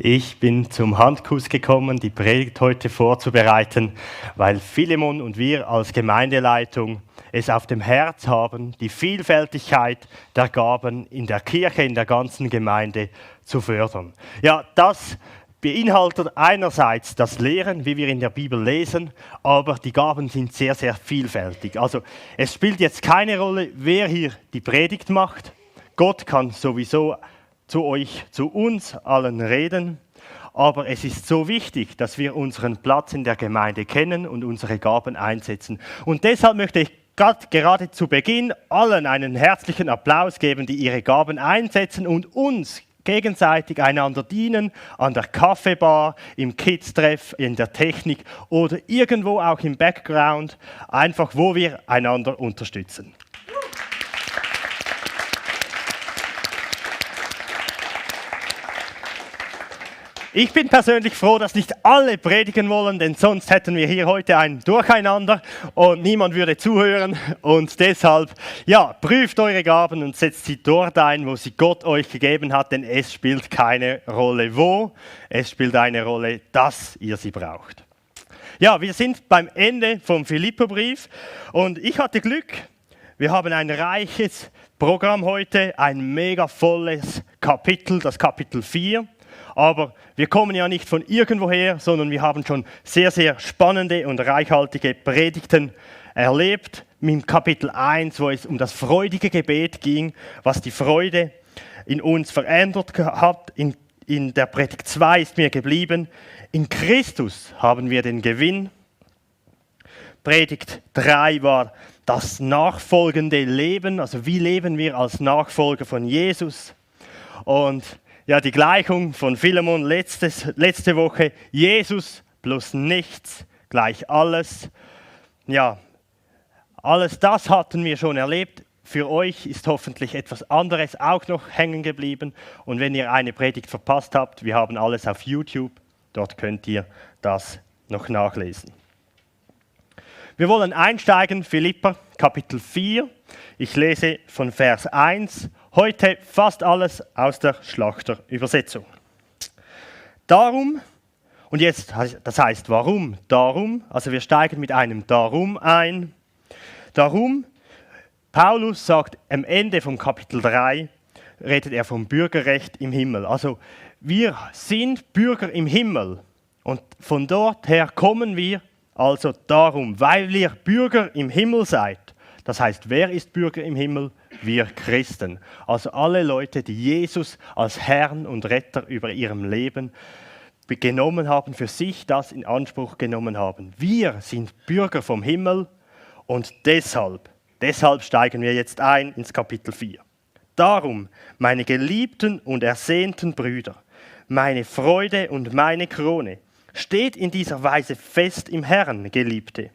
Ich bin zum Handkuss gekommen, die Predigt heute vorzubereiten, weil Philemon und wir als Gemeindeleitung es auf dem Herz haben, die Vielfältigkeit der Gaben in der Kirche, in der ganzen Gemeinde zu fördern. Ja, das beinhaltet einerseits das Lehren, wie wir in der Bibel lesen, aber die Gaben sind sehr, sehr vielfältig. Also es spielt jetzt keine Rolle, wer hier die Predigt macht. Gott kann sowieso zu euch, zu uns allen reden. Aber es ist so wichtig, dass wir unseren Platz in der Gemeinde kennen und unsere Gaben einsetzen. Und deshalb möchte ich gerade zu Beginn allen einen herzlichen Applaus geben, die ihre Gaben einsetzen und uns gegenseitig einander dienen, an der Kaffeebar, im Kids-Treff, in der Technik oder irgendwo auch im Background, einfach wo wir einander unterstützen. Ich bin persönlich froh, dass nicht alle predigen wollen, denn sonst hätten wir hier heute ein Durcheinander und niemand würde zuhören. Und deshalb, ja, prüft eure Gaben und setzt sie dort ein, wo sie Gott euch gegeben hat, denn es spielt keine Rolle wo, es spielt eine Rolle, dass ihr sie braucht. Ja, wir sind beim Ende vom Philipperbrief und ich hatte Glück. Wir haben ein reiches Programm heute, ein mega volles Kapitel, das Kapitel 4. Aber wir kommen ja nicht von irgendwoher, sondern wir haben schon sehr, sehr spannende und reichhaltige Predigten erlebt. Mit Kapitel 1, wo es um das freudige Gebet ging, was die Freude in uns verändert hat. In der Predigt 2 ist mir geblieben, in Christus haben wir den Gewinn. Predigt 3 war das nachfolgende Leben, also wie leben wir als Nachfolger von Jesus. Und ja, die Gleichung von Philemon letzte Woche, Jesus plus nichts gleich alles. Ja, alles das hatten wir schon erlebt. Für euch ist hoffentlich etwas anderes auch noch hängen geblieben. Und wenn ihr eine Predigt verpasst habt, wir haben alles auf YouTube. Dort könnt ihr das noch nachlesen. Wir wollen einsteigen, Philipper, Kapitel 4. Ich lese von Vers 1. Heute fast alles aus der Schlachter-Übersetzung. Darum, und jetzt, das heißt warum? Darum, also wir steigen mit einem Darum ein. Darum, Paulus sagt am Ende vom Kapitel 3, redet er vom Bürgerrecht im Himmel. Also wir sind Bürger im Himmel und von dort her kommen wir, also darum, weil ihr Bürger im Himmel seid. Das heißt, wer ist Bürger im Himmel? Wir Christen. Also alle Leute, die Jesus als Herrn und Retter über ihrem Leben genommen haben, für sich das in Anspruch genommen haben. Wir sind Bürger vom Himmel und deshalb steigen wir jetzt ein ins Kapitel 4. Darum, meine geliebten und ersehnten Brüder, meine Freude und meine Krone, steht in dieser Weise fest im Herrn, Geliebte.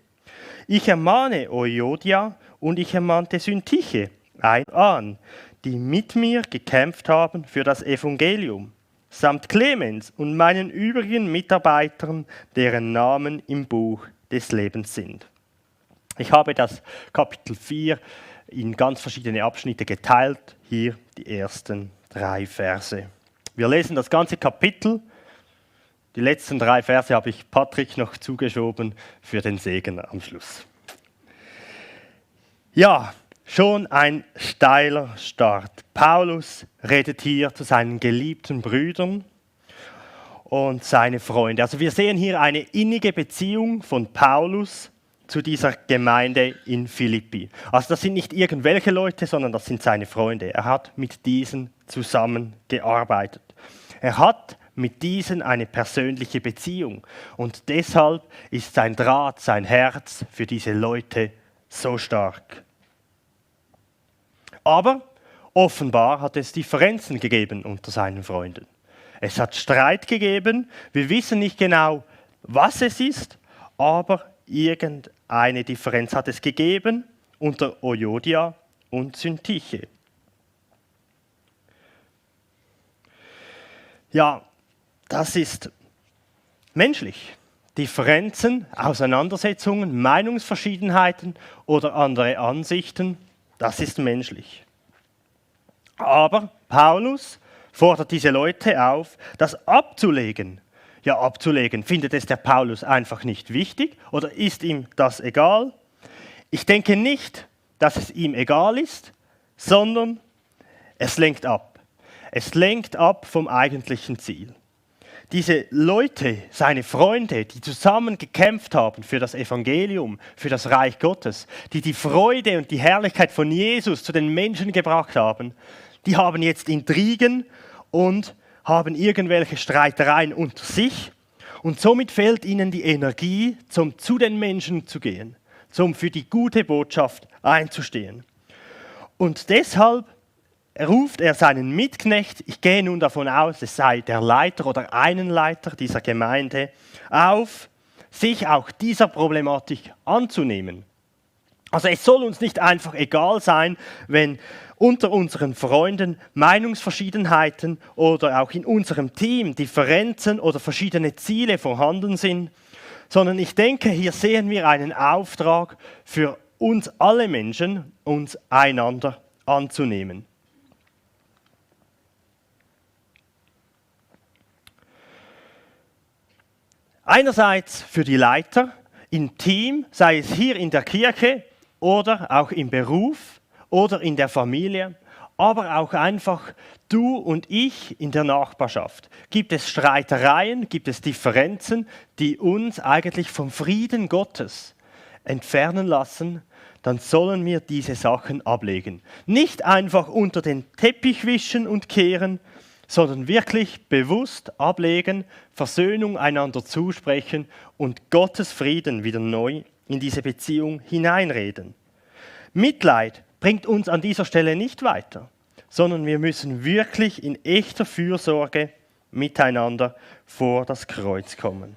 Ich ermahne Euodia und ich ermahnte Syntyche an, die mit mir gekämpft haben für das Evangelium, samt Clemens und meinen übrigen Mitarbeitern, deren Namen im Buch des Lebens sind. Ich habe das Kapitel 4 in ganz verschiedene Abschnitte geteilt, hier die ersten 3 Verse. Wir lesen das ganze Kapitel. Die letzten 3 Verse habe ich Patrick noch zugeschoben für den Segen am Schluss. Ja, schon ein steiler Start. Paulus redet hier zu seinen geliebten Brüdern und seine Freunde. Also wir sehen hier eine innige Beziehung von Paulus zu dieser Gemeinde in Philippi. Also das sind nicht irgendwelche Leute, sondern das sind seine Freunde. Er hat mit diesen zusammengearbeitet. Er hat mit diesen eine persönliche Beziehung. Und deshalb ist sein Draht, sein Herz für diese Leute so stark. Aber offenbar hat es Differenzen gegeben unter seinen Freunden. Es hat Streit gegeben. Wir wissen nicht genau, was es ist, aber irgendeine Differenz hat es gegeben unter Euodia und Syntyche. Ja, das ist menschlich. Differenzen, Auseinandersetzungen, Meinungsverschiedenheiten oder andere Ansichten, das ist menschlich. Aber Paulus fordert diese Leute auf, das abzulegen. Ja, abzulegen. Findet es der Paulus einfach nicht wichtig oder ist ihm das egal? Ich denke nicht, dass es ihm egal ist, sondern es lenkt ab. Es lenkt ab vom eigentlichen Ziel. Diese Leute, seine Freunde, die zusammen gekämpft haben für das Evangelium, für das Reich Gottes, die die Freude und die Herrlichkeit von Jesus zu den Menschen gebracht haben, die haben jetzt Intrigen und haben irgendwelche Streitereien unter sich und somit fehlt ihnen die Energie, zu den Menschen zu gehen, für die gute Botschaft einzustehen. Und deshalb ruft er seinen Mitknecht, ich gehe nun davon aus, es sei der Leiter oder einen Leiter dieser Gemeinde, auf, sich auch dieser Problematik anzunehmen. Also es soll uns nicht einfach egal sein, wenn unter unseren Freunden Meinungsverschiedenheiten oder auch in unserem Team Differenzen oder verschiedene Ziele vorhanden sind, sondern ich denke, hier sehen wir einen Auftrag für uns alle Menschen, uns einander anzunehmen. Einerseits für die Leiter im Team, sei es hier in der Kirche oder auch im Beruf oder in der Familie, aber auch einfach du und ich in der Nachbarschaft. Gibt es Streitereien, gibt es Differenzen, die uns eigentlich vom Frieden Gottes entfernen lassen, dann sollen wir diese Sachen ablegen. Nicht einfach unter den Teppich wischen und kehren, sondern wirklich bewusst ablegen, Versöhnung einander zusprechen und Gottes Frieden wieder neu in diese Beziehung hineinreden. Mitleid bringt uns an dieser Stelle nicht weiter, sondern wir müssen wirklich in echter Fürsorge miteinander vor das Kreuz kommen.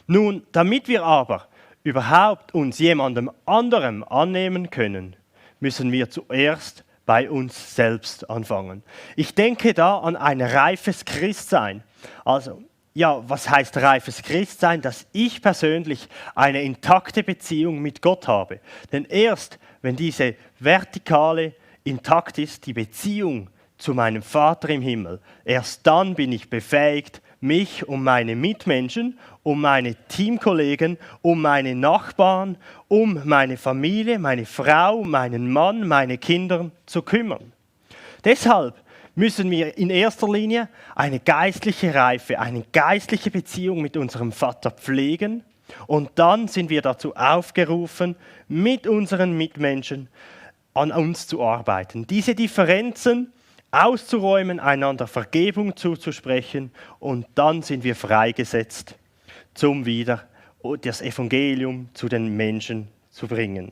Nun, damit wir aber überhaupt uns jemandem anderem annehmen können, müssen wir zuerst bei uns selbst anfangen. Ich denke da an ein reifes Christsein. Also, ja, was heißt reifes Christsein? Dass ich persönlich eine intakte Beziehung mit Gott habe. Denn erst, wenn diese vertikale intakt ist, die Beziehung zu meinem Vater im Himmel, erst dann bin ich befähigt, mich um meine Mitmenschen, um meine Teamkollegen, um meine Nachbarn, um meine Familie, meine Frau, meinen Mann, meine Kinder zu kümmern. Deshalb müssen wir in erster Linie eine geistliche Reife, eine geistliche Beziehung mit unserem Vater pflegen und dann sind wir dazu aufgerufen, mit unseren Mitmenschen an uns zu arbeiten. Diese Differenzen auszuräumen, einander Vergebung zuzusprechen und dann sind wir freigesetzt, um wieder das Evangelium zu den Menschen zu bringen.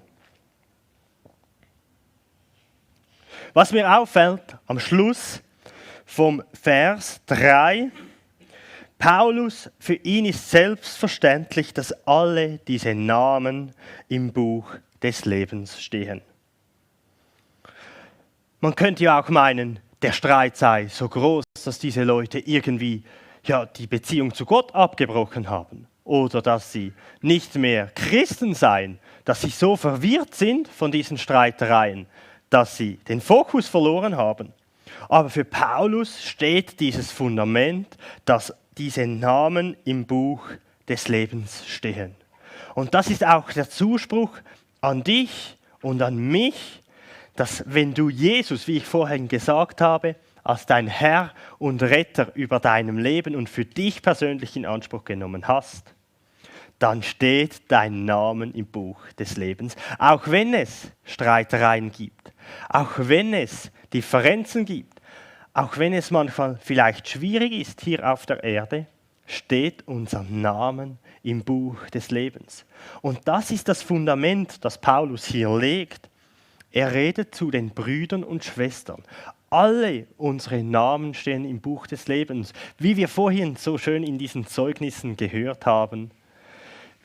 Was mir auffällt am Schluss vom Vers 3, Paulus, für ihn ist selbstverständlich, dass alle diese Namen im Buch des Lebens stehen. Man könnte ja auch meinen, der Streit sei so groß, dass diese Leute irgendwie die Beziehung zu Gott abgebrochen haben oder dass sie nicht mehr Christen seien, dass sie so verwirrt sind von diesen Streitereien, dass sie den Fokus verloren haben. Aber für Paulus steht dieses Fundament, dass diese Namen im Buch des Lebens stehen. Und das ist auch der Zuspruch an dich und an mich, dass wenn du Jesus, wie ich vorhin gesagt habe, als dein Herr und Retter über deinem Leben und für dich persönlich in Anspruch genommen hast, dann steht dein Name im Buch des Lebens. Auch wenn es Streitereien gibt, auch wenn es Differenzen gibt, auch wenn es manchmal vielleicht schwierig ist hier auf der Erde, steht unser Name im Buch des Lebens. Und das ist das Fundament, das Paulus hier legt. Er redet zu den Brüdern und Schwestern. Alle unsere Namen stehen im Buch des Lebens. Wie wir vorhin so schön in diesen Zeugnissen gehört haben,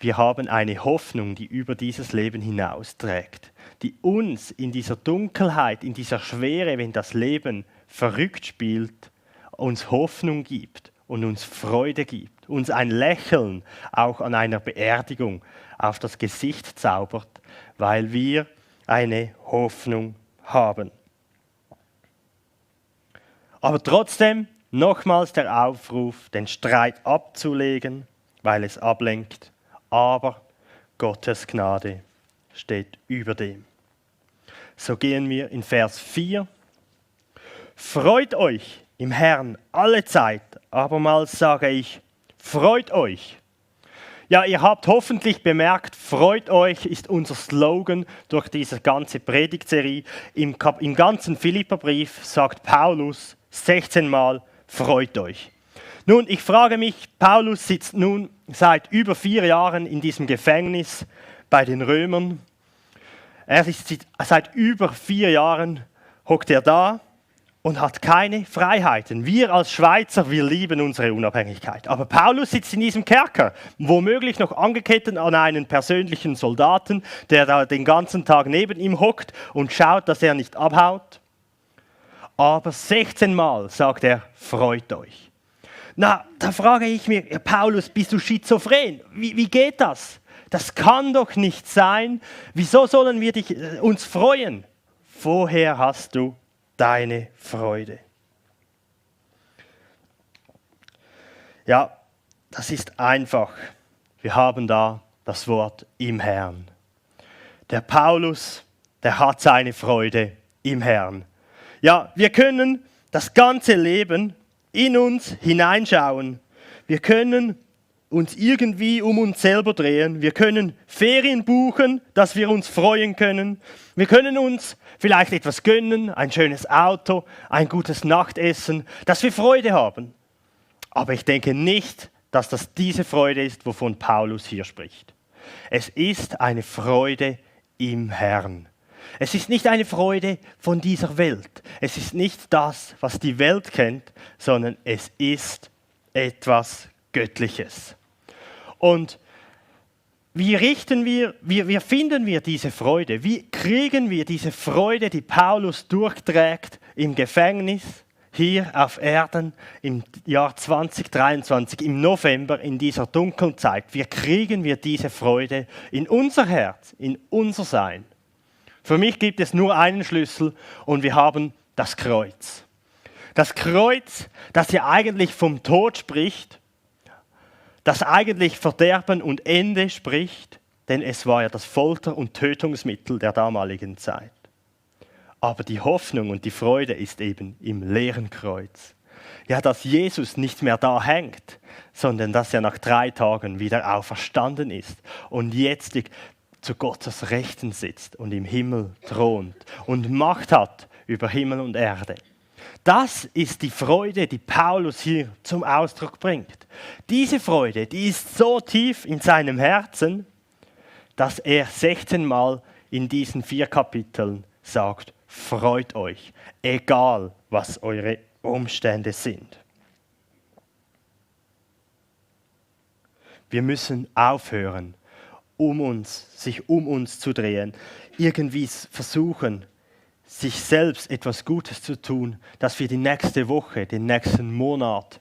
wir haben eine Hoffnung, die über dieses Leben hinausträgt, die uns in dieser Dunkelheit, in dieser Schwere, wenn das Leben verrückt spielt, uns Hoffnung gibt und uns Freude gibt, uns ein Lächeln auch an einer Beerdigung auf das Gesicht zaubert, weil wir eine Hoffnung haben. Aber trotzdem nochmals der Aufruf, den Streit abzulegen, weil es ablenkt. Aber Gottes Gnade steht über dem. So gehen wir in Vers 4. Freut euch im Herrn alle Zeit. Abermals sage ich, freut euch. Ja, ihr habt hoffentlich bemerkt, freut euch ist unser Slogan durch diese ganze Predigtserie. Im ganzen Philipperbrief sagt Paulus 16 Mal, freut euch. Nun, ich frage mich, Paulus sitzt nun seit über 4 Jahren in diesem Gefängnis bei den Römern. Seit über 4 Jahren hockt er da und hat keine Freiheiten. Wir als Schweizer, wir lieben unsere Unabhängigkeit. Aber Paulus sitzt in diesem Kerker, womöglich noch angekettet an einen persönlichen Soldaten, der da den ganzen Tag neben ihm hockt und schaut, dass er nicht abhaut. Aber 16 Mal sagt er, freut euch. Na, da frage ich mich, Paulus, bist du schizophren? Wie geht das? Das kann doch nicht sein. Wieso sollen wir uns freuen? Woher hast du deine Freude? Ja, das ist einfach. Wir haben da das Wort im Herrn. Der Paulus, der hat seine Freude im Herrn. Ja, wir können das ganze Leben in uns hineinschauen. Wir können uns irgendwie um uns selber drehen. Wir können Ferien buchen, dass wir uns freuen können. Wir können uns vielleicht etwas gönnen, ein schönes Auto, ein gutes Nachtessen, dass wir Freude haben. Aber ich denke nicht, dass das diese Freude ist, wovon Paulus hier spricht. Es ist eine Freude im Herrn. Es ist nicht eine Freude von dieser Welt. Es ist nicht das, was die Welt kennt, sondern es ist etwas Göttliches. Und wie finden wir diese Freude? Wie kriegen wir diese Freude, die Paulus durchträgt im Gefängnis, hier auf Erden im Jahr 2023, im November, in dieser dunklen Zeit? Wie kriegen wir diese Freude in unser Herz, in unser Sein? Für mich gibt es nur einen Schlüssel und wir haben das Kreuz. Das Kreuz, das ja eigentlich vom Tod spricht, das eigentlich Verderben und Ende spricht, denn es war ja das Folter- und Tötungsmittel der damaligen Zeit. Aber die Hoffnung und die Freude ist eben im leeren Kreuz. Ja, dass Jesus nicht mehr da hängt, sondern dass er nach 3 Tagen wieder auferstanden ist und jetzt zu Gottes Rechten sitzt und im Himmel thront und Macht hat über Himmel und Erde. Das ist die Freude, die Paulus hier zum Ausdruck bringt. Diese Freude, die ist so tief in seinem Herzen, dass er 16 Mal in diesen 4 Kapiteln sagt, freut euch, egal was eure Umstände sind. Wir müssen aufhören, sich um uns zu drehen, irgendwie versuchen, sich selbst etwas Gutes zu tun, dass wir die nächste Woche, den nächsten Monat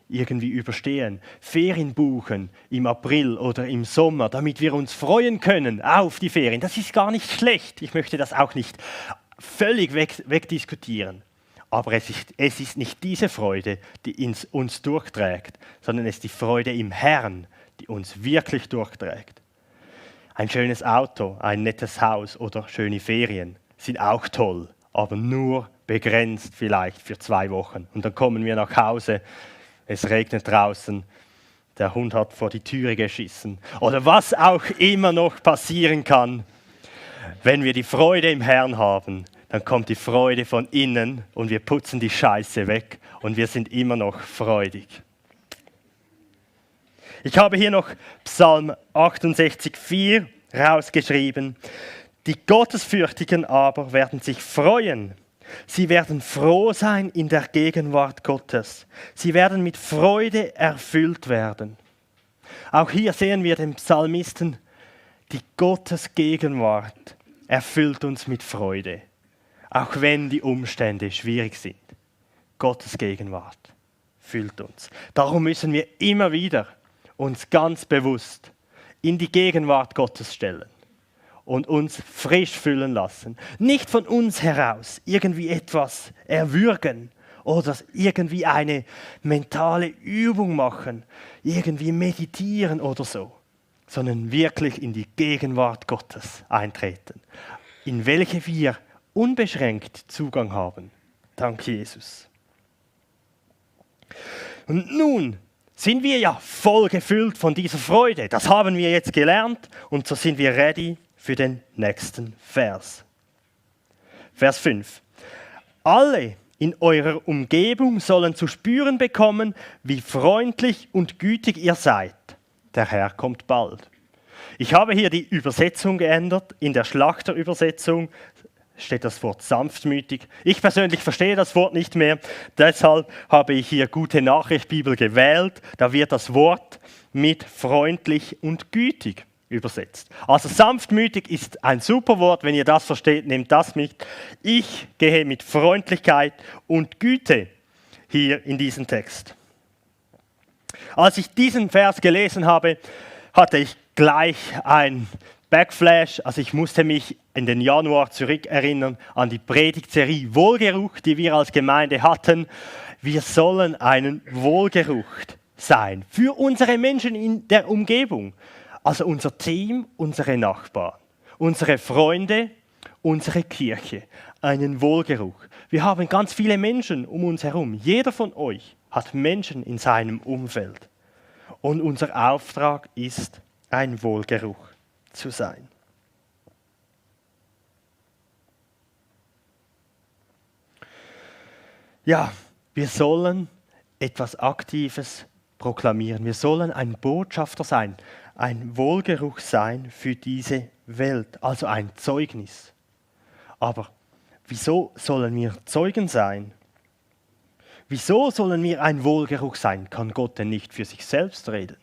irgendwie überstehen. Ferien buchen im April oder im Sommer, damit wir uns freuen können auf die Ferien. Das ist gar nicht schlecht. Ich möchte das auch nicht völlig wegdiskutieren. Aber es ist nicht diese Freude, die uns durchträgt, sondern es ist die Freude im Herrn, die uns wirklich durchträgt. Ein schönes Auto, ein nettes Haus oder schöne Ferien sind auch toll, aber nur begrenzt vielleicht für 2 Wochen. Und dann kommen wir nach Hause, es regnet draußen, der Hund hat vor die Türe geschissen. Oder was auch immer noch passieren kann. Wenn wir die Freude im Herrn haben, dann kommt die Freude von innen und wir putzen die Scheiße weg und wir sind immer noch freudig. Ich habe hier noch Psalm 68,4 rausgeschrieben. Die Gottesfürchtigen aber werden sich freuen. Sie werden froh sein in der Gegenwart Gottes. Sie werden mit Freude erfüllt werden. Auch hier sehen wir den Psalmisten, die Gottesgegenwart erfüllt uns mit Freude. Auch wenn die Umstände schwierig sind. Gottes Gegenwart füllt uns. Darum müssen wir immer wieder uns ganz bewusst in die Gegenwart Gottes stellen und uns frisch füllen lassen. Nicht von uns heraus irgendwie etwas erwürgen oder irgendwie eine mentale Übung machen, irgendwie meditieren oder so, sondern wirklich in die Gegenwart Gottes eintreten, in welche wir unbeschränkt Zugang haben. Dank Jesus. Und nun sind wir ja voll gefüllt von dieser Freude. Das haben wir jetzt gelernt und so sind wir ready für den nächsten Vers. Vers 5. Alle in eurer Umgebung sollen zu spüren bekommen, wie freundlich und gütig ihr seid. Der Herr kommt bald. Ich habe hier die Übersetzung geändert. In der Schlachterübersetzung steht das Wort sanftmütig. Ich persönlich verstehe das Wort nicht mehr. Deshalb habe ich hier Gute Nachricht Bibel gewählt. Da wird das Wort mit freundlich und gütig übersetzt. Also sanftmütig ist ein super Wort. Wenn ihr das versteht, nehmt das mit. Ich gehe mit Freundlichkeit und Güte hier in diesen Text. Als ich diesen Vers gelesen habe, hatte ich gleich ein Backflash. Also ich musste mich in den Januar zurückerinnern an die Predigtserie Wohlgeruch, die wir als Gemeinde hatten. Wir sollen einen Wohlgeruch sein für unsere Menschen in der Umgebung. Also unser Team, unsere Nachbarn, unsere Freunde, unsere Kirche. Einen Wohlgeruch. Wir haben ganz viele Menschen um uns herum. Jeder von euch hat Menschen in seinem Umfeld. Und unser Auftrag ist, ein Wohlgeruch zu sein. Ja, wir sollen etwas Aktives proklamieren. Wir sollen ein Botschafter sein, ein Wohlgeruch sein für diese Welt, also ein Zeugnis. Aber wieso sollen wir Zeugen sein? Wieso sollen wir ein Wohlgeruch sein? Kann Gott denn nicht für sich selbst reden?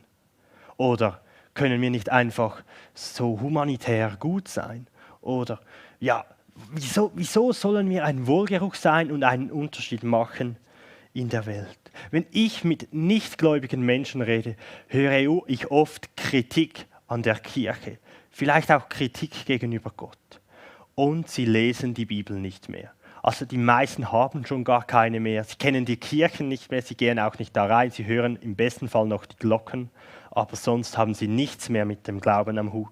Oder können wir nicht einfach so humanitär gut sein? Oder ja, wieso sollen wir ein Wohlgeruch sein und einen Unterschied machen in der Welt? Wenn ich mit nichtgläubigen Menschen rede, höre ich oft Kritik an der Kirche, vielleicht auch Kritik gegenüber Gott. Und sie lesen die Bibel nicht mehr. Also die meisten haben schon gar keine mehr. Sie kennen die Kirchen nicht mehr, sie gehen auch nicht da rein. Sie hören im besten Fall noch die Glocken, aber sonst haben sie nichts mehr mit dem Glauben am Hut.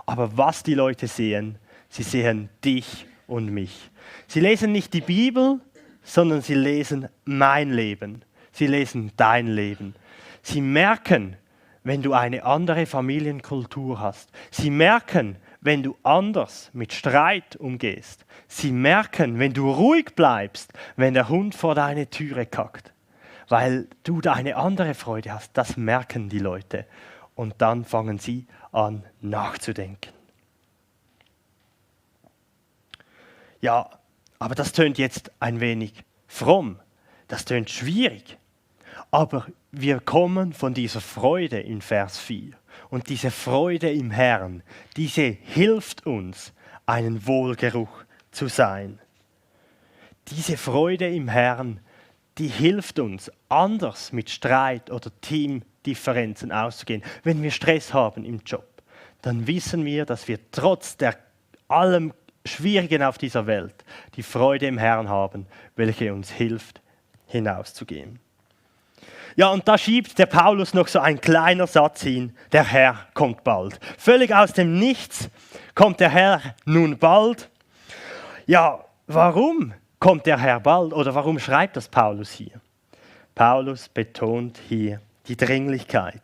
Aber was die Leute sehen, sie sehen dich und mich. Sie lesen nicht die Bibel, sondern sie lesen mein Leben. Sie lesen dein Leben. Sie merken, wenn du eine andere Familienkultur hast. Sie merken, wenn du anders mit Streit umgehst. Sie merken, wenn du ruhig bleibst, wenn der Hund vor deine Türe kackt. Weil du da eine andere Freude hast. Das merken die Leute. Und dann fangen sie an nachzudenken. Ja, aber das tönt jetzt ein wenig fromm. Das tönt schwierig. Aber wir kommen von dieser Freude in Vers 4. Und diese Freude im Herrn, diese hilft uns, einen Wohlgeruch zu sein. Diese Freude im Herrn, die hilft uns, anders mit Streit oder Teamdifferenzen auszugehen. Wenn wir Stress haben im Job, dann wissen wir, dass wir trotz der allem Schwierigen auf dieser Welt die Freude im Herrn haben, welche uns hilft, hinauszugehen. Ja, und da schiebt der Paulus noch so ein kleiner Satz hin, der Herr kommt bald. Völlig aus dem Nichts kommt der Herr nun bald. Ja, warum kommt der Herr bald oder warum schreibt das Paulus hier? Paulus betont hier die Dringlichkeit.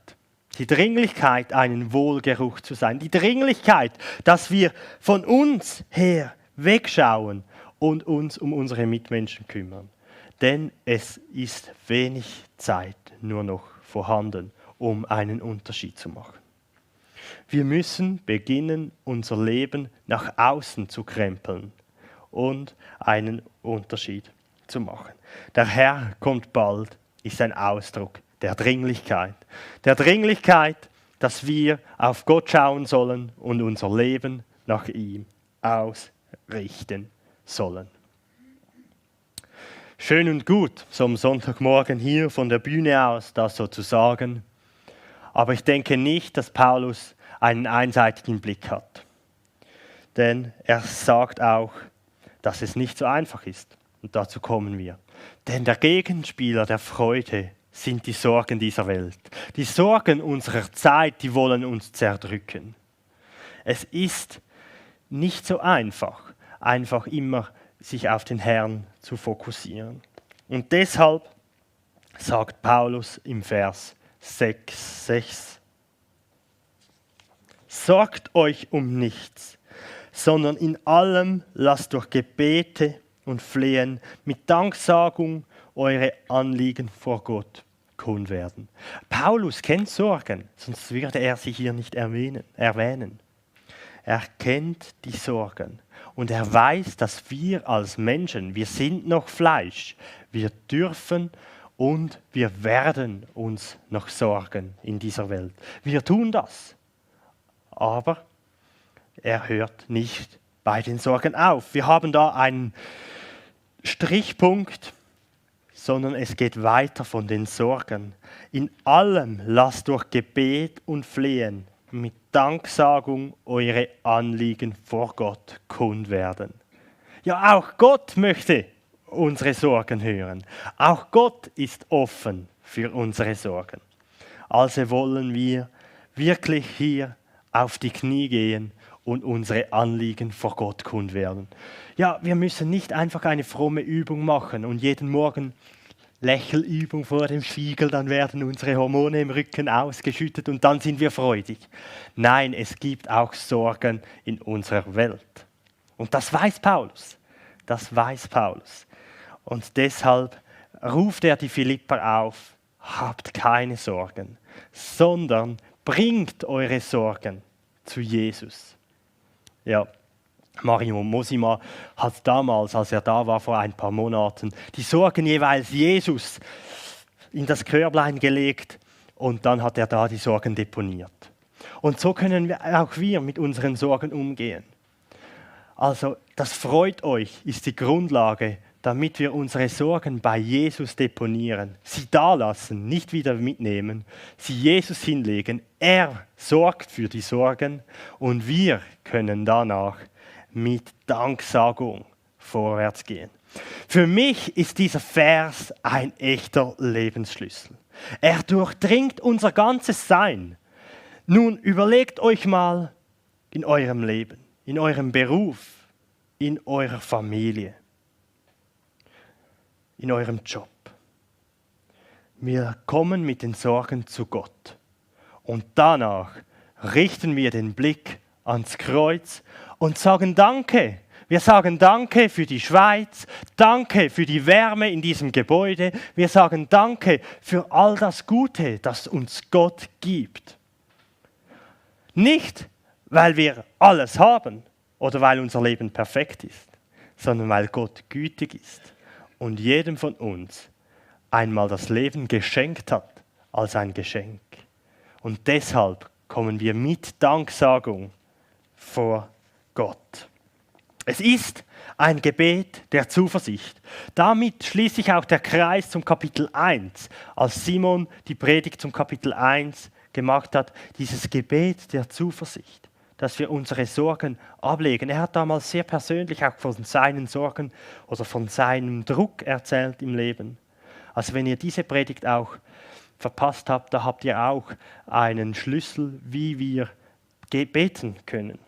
Die Dringlichkeit, einen Wohlgeruch zu sein. Die Dringlichkeit, dass wir von uns her wegschauen und uns um unsere Mitmenschen kümmern. Denn es ist wenig Zeit nur noch vorhanden, um einen Unterschied zu machen. Wir müssen beginnen, unser Leben nach außen zu krempeln und einen Unterschied zu machen. Der Herr kommt bald, ist ein Ausdruck der Dringlichkeit. Der Dringlichkeit, dass wir auf Gott schauen sollen und unser Leben nach ihm ausrichten sollen. Schön und gut, so am Sonntagmorgen hier von der Bühne aus das so zu sagen. Aber ich denke nicht, dass Paulus einen einseitigen Blick hat. Denn er sagt auch, dass es nicht so einfach ist. Und dazu kommen wir. Denn der Gegenspieler der Freude sind die Sorgen dieser Welt. Die Sorgen unserer Zeit, die wollen uns zerdrücken. Es ist nicht so einfach, einfach immer sich auf den Herrn zu fokussieren. Und deshalb sagt Paulus im Vers 6: Sorgt euch um nichts, sondern in allem lasst durch Gebete und Flehen mit Danksagung eure Anliegen vor Gott kund werden. Paulus kennt Sorgen, sonst würde er sie hier nicht erwähnen. Er kennt die Sorgen und er weiß, dass wir als Menschen, wir sind noch Fleisch, wir dürfen und wir werden uns noch sorgen in dieser Welt. Wir tun das, aber er hört nicht bei den Sorgen auf. Wir haben da einen Strichpunkt, sondern es geht weiter von den Sorgen. In allem lasst durch Gebet und Flehen mit Danksagung eure Anliegen vor Gott kund werden. Ja, auch Gott möchte unsere Sorgen hören. Auch Gott ist offen für unsere Sorgen. Also wollen wir wirklich hier auf die Knie gehen und unsere Anliegen vor Gott kund werden. Ja, wir müssen nicht einfach eine fromme Übung machen und jeden Morgen Lächelübung vor dem Spiegel, dann werden unsere Hormone im Rücken ausgeschüttet und dann sind wir freudig. Nein, es gibt auch Sorgen in unserer Welt. Und das weiß Paulus. Das weiß Paulus. Und deshalb ruft er die Philipper auf, habt keine Sorgen, sondern bringt eure Sorgen zu Jesus. Ja, Mario Mosima hat damals, als er da war vor ein paar Monaten, die Sorgen jeweils Jesus in das Körblein gelegt und dann hat er da die Sorgen deponiert. Und so können auch wir mit unseren Sorgen umgehen. Also das freut euch, ist die Grundlage, damit wir unsere Sorgen bei Jesus deponieren, sie da lassen, nicht wieder mitnehmen, sie Jesus hinlegen. Er sorgt für die Sorgen und wir können danach mit Danksagung vorwärts gehen. Für mich ist dieser Vers ein echter Lebensschlüssel. Er durchdringt unser ganzes Sein. Nun überlegt euch mal in eurem Leben, in eurem Beruf, in eurer Familie, in eurem Job. Wir kommen mit den Sorgen zu Gott und danach richten wir den Blick ans Kreuz und sagen Danke. Wir sagen Danke für die Schweiz, Danke für die Wärme in diesem Gebäude. Wir sagen Danke für all das Gute, das uns Gott gibt. Nicht, weil wir alles haben oder weil unser Leben perfekt ist, sondern weil Gott gütig ist und jedem von uns einmal das Leben geschenkt hat als ein Geschenk. Und deshalb kommen wir mit Danksagung vor Gott. Es ist ein Gebet der Zuversicht. Damit schließt sich auch der Kreis zum Kapitel 1. Als Simon die Predigt zum Kapitel 1 gemacht hat, dieses Gebet der Zuversicht, dass wir unsere Sorgen ablegen. Er hat damals sehr persönlich auch von seinen Sorgen oder von seinem Druck erzählt im Leben. Also wenn ihr diese Predigt auch verpasst habt, da habt ihr auch einen Schlüssel, wie wir beten können.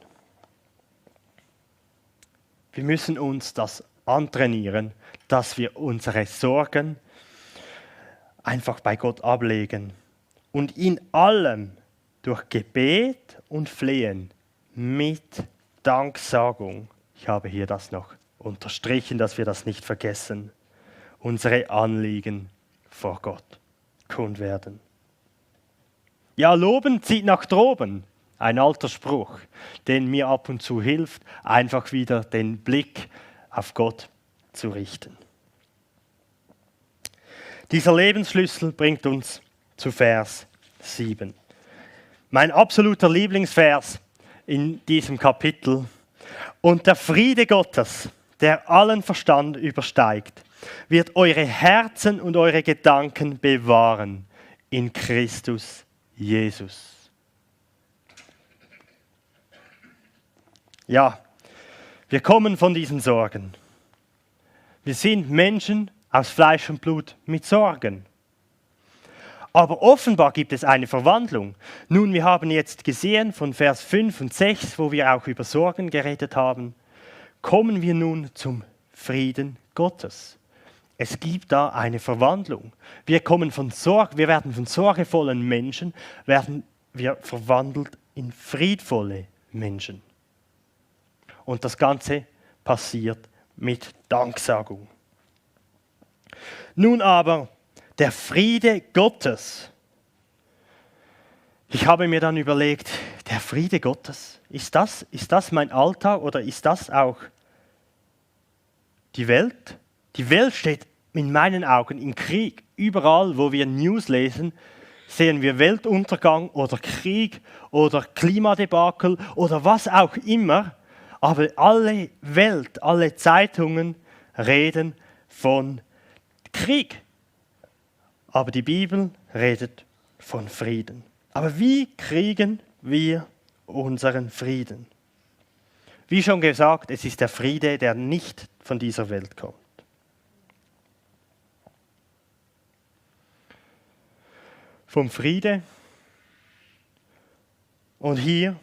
Wir müssen uns das antrainieren, dass wir unsere Sorgen einfach bei Gott ablegen und in allem durch Gebet und Flehen mit Danksagung, ich habe hier das noch unterstrichen, dass wir das nicht vergessen, unsere Anliegen vor Gott kund werden. Ja, loben zieht nach droben. Ein alter Spruch, den mir ab und zu hilft, einfach wieder den Blick auf Gott zu richten. Dieser Lebensschlüssel bringt uns zu Vers 7. Mein absoluter Lieblingsvers in diesem Kapitel. Und der Friede Gottes, der allen Verstand übersteigt, wird eure Herzen und eure Gedanken bewahren in Christus Jesus. Ja, wir kommen von diesen Sorgen. Wir sind Menschen aus Fleisch und Blut mit Sorgen. Aber offenbar gibt es eine Verwandlung. Nun, wir haben jetzt gesehen von Vers 5 und 6, wo wir auch über Sorgen geredet haben, kommen wir nun zum Frieden Gottes. Es gibt da eine Verwandlung. Wir werden von sorgevollen Menschen, werden wir verwandelt in friedvolle Menschen. Und das Ganze passiert mit Danksagung. Nun aber, der Friede Gottes. Ich habe mir dann überlegt, der Friede Gottes, ist das mein Alltag oder ist das auch die Welt? Die Welt steht in meinen Augen im Krieg. Überall, wo wir News lesen, sehen wir Weltuntergang oder Krieg oder Klimadebakel oder was auch immer. Aber alle Welt, alle Zeitungen reden von Krieg. Aber die Bibel redet von Frieden. Aber wie kriegen wir unseren Frieden? Wie schon gesagt, es ist der Friede, der nicht von dieser Welt kommt. Vom Friede und hier,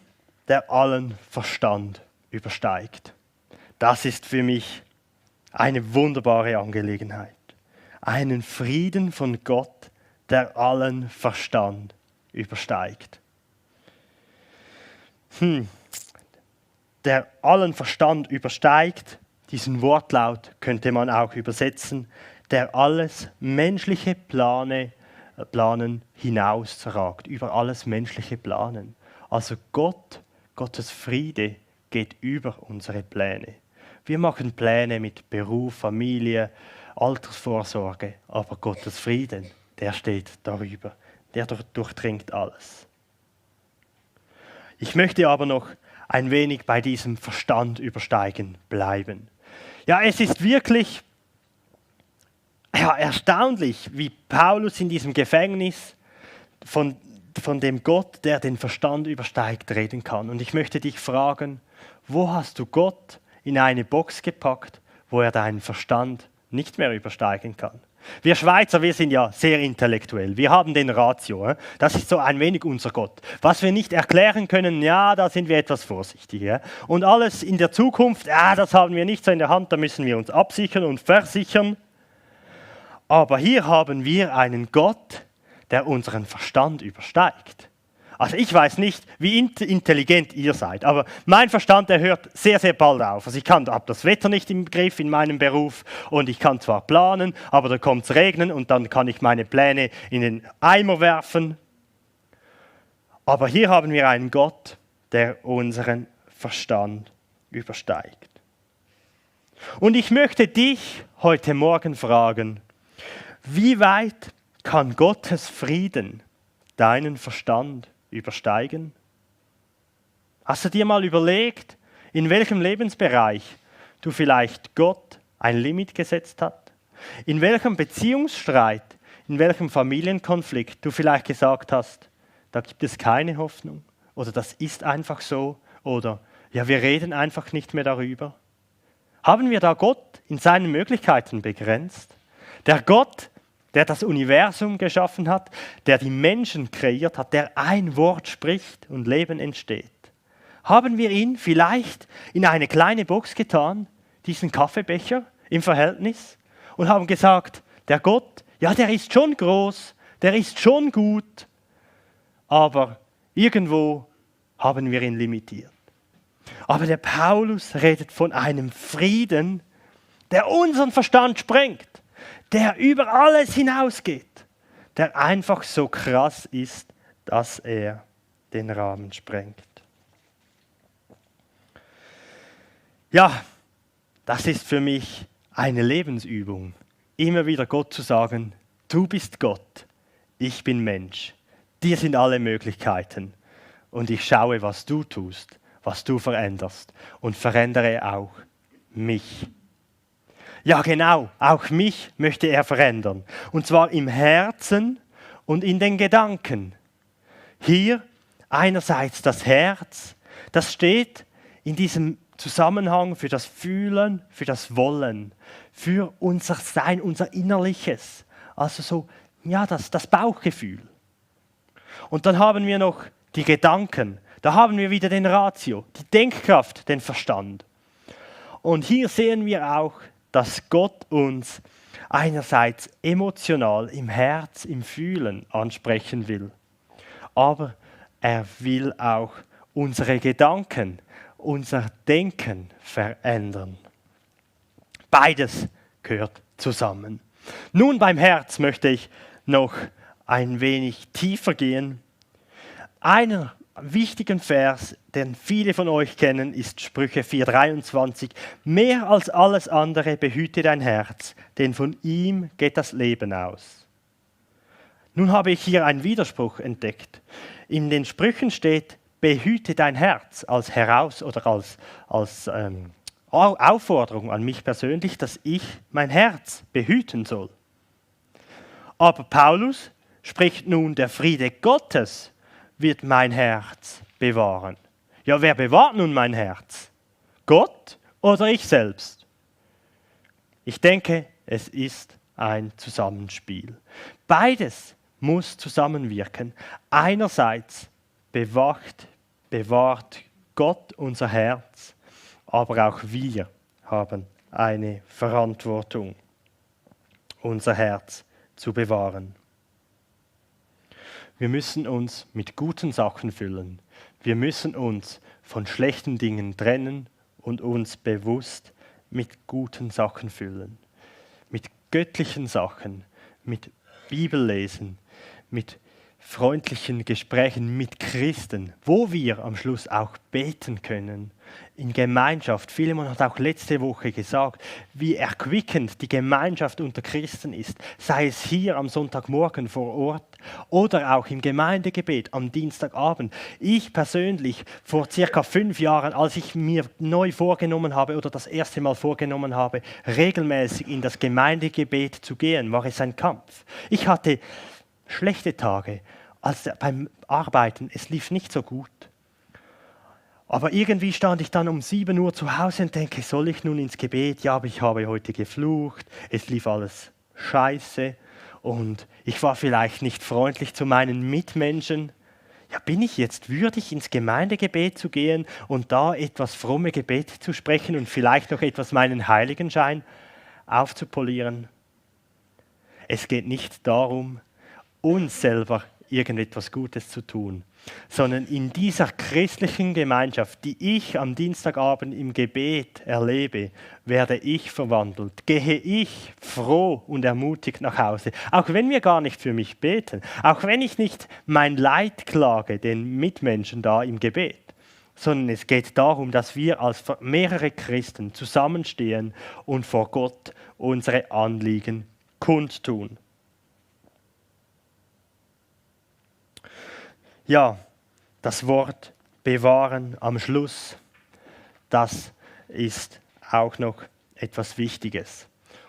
der allen Verstand übersteigt. Das ist für mich eine wunderbare Angelegenheit. Einen Frieden von Gott, der allen Verstand übersteigt. Der allen Verstand übersteigt, diesen Wortlaut könnte man auch übersetzen, der alles menschliche Planen hinausragt, über alles menschliche Planen. Also Gottes Friede geht über unsere Pläne. Wir machen Pläne mit Beruf, Familie, Altersvorsorge, aber Gottes Frieden, der steht darüber, der durchdringt alles. Ich möchte aber noch ein wenig bei diesem Verstand übersteigen bleiben. Ja, es ist wirklich erstaunlich, wie Paulus in diesem Gefängnis von dem Gott, der den Verstand übersteigt, reden kann. Und ich möchte dich fragen, wo hast du Gott in eine Box gepackt, wo er deinen Verstand nicht mehr übersteigen kann? Wir Schweizer, wir sind ja sehr intellektuell. Wir haben den Ratio. Das ist so ein wenig unser Gott. Was wir nicht erklären können, ja, da sind wir etwas vorsichtig. Und alles in der Zukunft, das haben wir nicht so in der Hand, da müssen wir uns absichern und versichern. Aber hier haben wir einen Gott, der unseren Verstand übersteigt. Also ich weiß nicht, wie intelligent ihr seid, aber mein Verstand, der hört sehr, sehr bald auf. Also ich habe das Wetter nicht im Griff in meinem Beruf und ich kann zwar planen, aber dann kommt es regnen und dann kann ich meine Pläne in den Eimer werfen. Aber hier haben wir einen Gott, der unseren Verstand übersteigt. Und ich möchte dich heute Morgen fragen, wie weit kann Gottes Frieden deinen Verstand übersteigen? Hast du dir mal überlegt, in welchem Lebensbereich du vielleicht Gott ein Limit gesetzt hast? In welchem Beziehungsstreit, in welchem Familienkonflikt du vielleicht gesagt hast, da gibt es keine Hoffnung oder das ist einfach so oder ja, wir reden einfach nicht mehr darüber? Haben wir da Gott in seinen Möglichkeiten begrenzt? Der Gott, der das Universum geschaffen hat, der die Menschen kreiert hat, der ein Wort spricht und Leben entsteht. Haben wir ihn vielleicht in eine kleine Box getan, diesen Kaffeebecher im Verhältnis, und haben gesagt, der Gott, ja, der ist schon groß, der ist schon gut, aber irgendwo haben wir ihn limitiert. Aber der Paulus redet von einem Frieden, der unseren Verstand sprengt, der über alles hinausgeht, der einfach so krass ist, dass er den Rahmen sprengt. Ja, das ist für mich eine Lebensübung, immer wieder Gott zu sagen, du bist Gott, ich bin Mensch, dir sind alle Möglichkeiten und ich schaue, was du tust, was du veränderst und verändere auch mich. Ja, genau, auch mich möchte er verändern. Und zwar im Herzen und in den Gedanken. Hier einerseits das Herz, das steht in diesem Zusammenhang, für das Fühlen, für das Wollen, für unser Sein, unser Innerliches. Also so, ja, das Bauchgefühl. Und dann haben wir noch die Gedanken. Da haben wir wieder den Ratio, die Denkkraft, den Verstand. Und hier sehen wir auch, dass Gott uns einerseits emotional im Herz, im Fühlen ansprechen will. Aber er will auch unsere Gedanken, unser Denken verändern. Beides gehört zusammen. Nun beim Herz möchte ich noch ein wenig tiefer gehen. Einen wichtigen Vers, den viele von euch kennen, ist Sprüche 4,23. Mehr als alles andere behüte dein Herz, denn von ihm geht das Leben aus. Nun habe ich hier einen Widerspruch entdeckt. In den Sprüchen steht, behüte dein Herz als Aufforderung an mich persönlich, dass ich mein Herz behüten soll. Aber Paulus spricht nun, der Friede Gottes wird mein Herz bewahren. Ja, wer bewahrt nun mein Herz? Gott oder ich selbst? Ich denke, es ist ein Zusammenspiel. Beides muss zusammenwirken. Einerseits bewahrt Gott unser Herz, aber auch wir haben eine Verantwortung, unser Herz zu bewahren. Wir müssen uns mit guten Sachen füllen. Wir müssen uns von schlechten Dingen trennen und uns bewusst mit guten Sachen füllen. Mit göttlichen Sachen, mit Bibellesen, mit freundlichen Gesprächen mit Christen, wo wir am Schluss auch beten können, in Gemeinschaft. Philemon hat auch letzte Woche gesagt, wie erquickend die Gemeinschaft unter Christen ist, sei es hier am Sonntagmorgen vor Ort oder auch im Gemeindegebet am Dienstagabend. Ich persönlich, vor circa 5 Jahren, als ich mir neu vorgenommen habe oder das erste Mal vorgenommen habe, regelmäßig in das Gemeindegebet zu gehen, war es ein Kampf. Ich hatte schlechte Tage, als beim Arbeiten, es lief nicht so gut. Aber irgendwie stand ich dann um 7 Uhr zu Hause und denke, soll ich nun ins Gebet? Ja, aber ich habe heute geflucht, es lief alles scheiße und ich war vielleicht nicht freundlich zu meinen Mitmenschen. Ja, bin ich jetzt würdig, ins Gemeindegebet zu gehen und da etwas fromme Gebete zu sprechen und vielleicht noch etwas meinen Heiligenschein aufzupolieren? Es geht nicht darum, uns selber irgendetwas Gutes zu tun, sondern in dieser christlichen Gemeinschaft, die ich am Dienstagabend im Gebet erlebe, werde ich verwandelt, gehe ich froh und ermutigt nach Hause, auch wenn wir gar nicht für mich beten, auch wenn ich nicht mein Leid klage den Mitmenschen da im Gebet, sondern es geht darum, dass wir als mehrere Christen zusammenstehen und vor Gott unsere Anliegen kundtun. Ja, das Wort bewahren am Schluss, das ist auch noch etwas Wichtiges.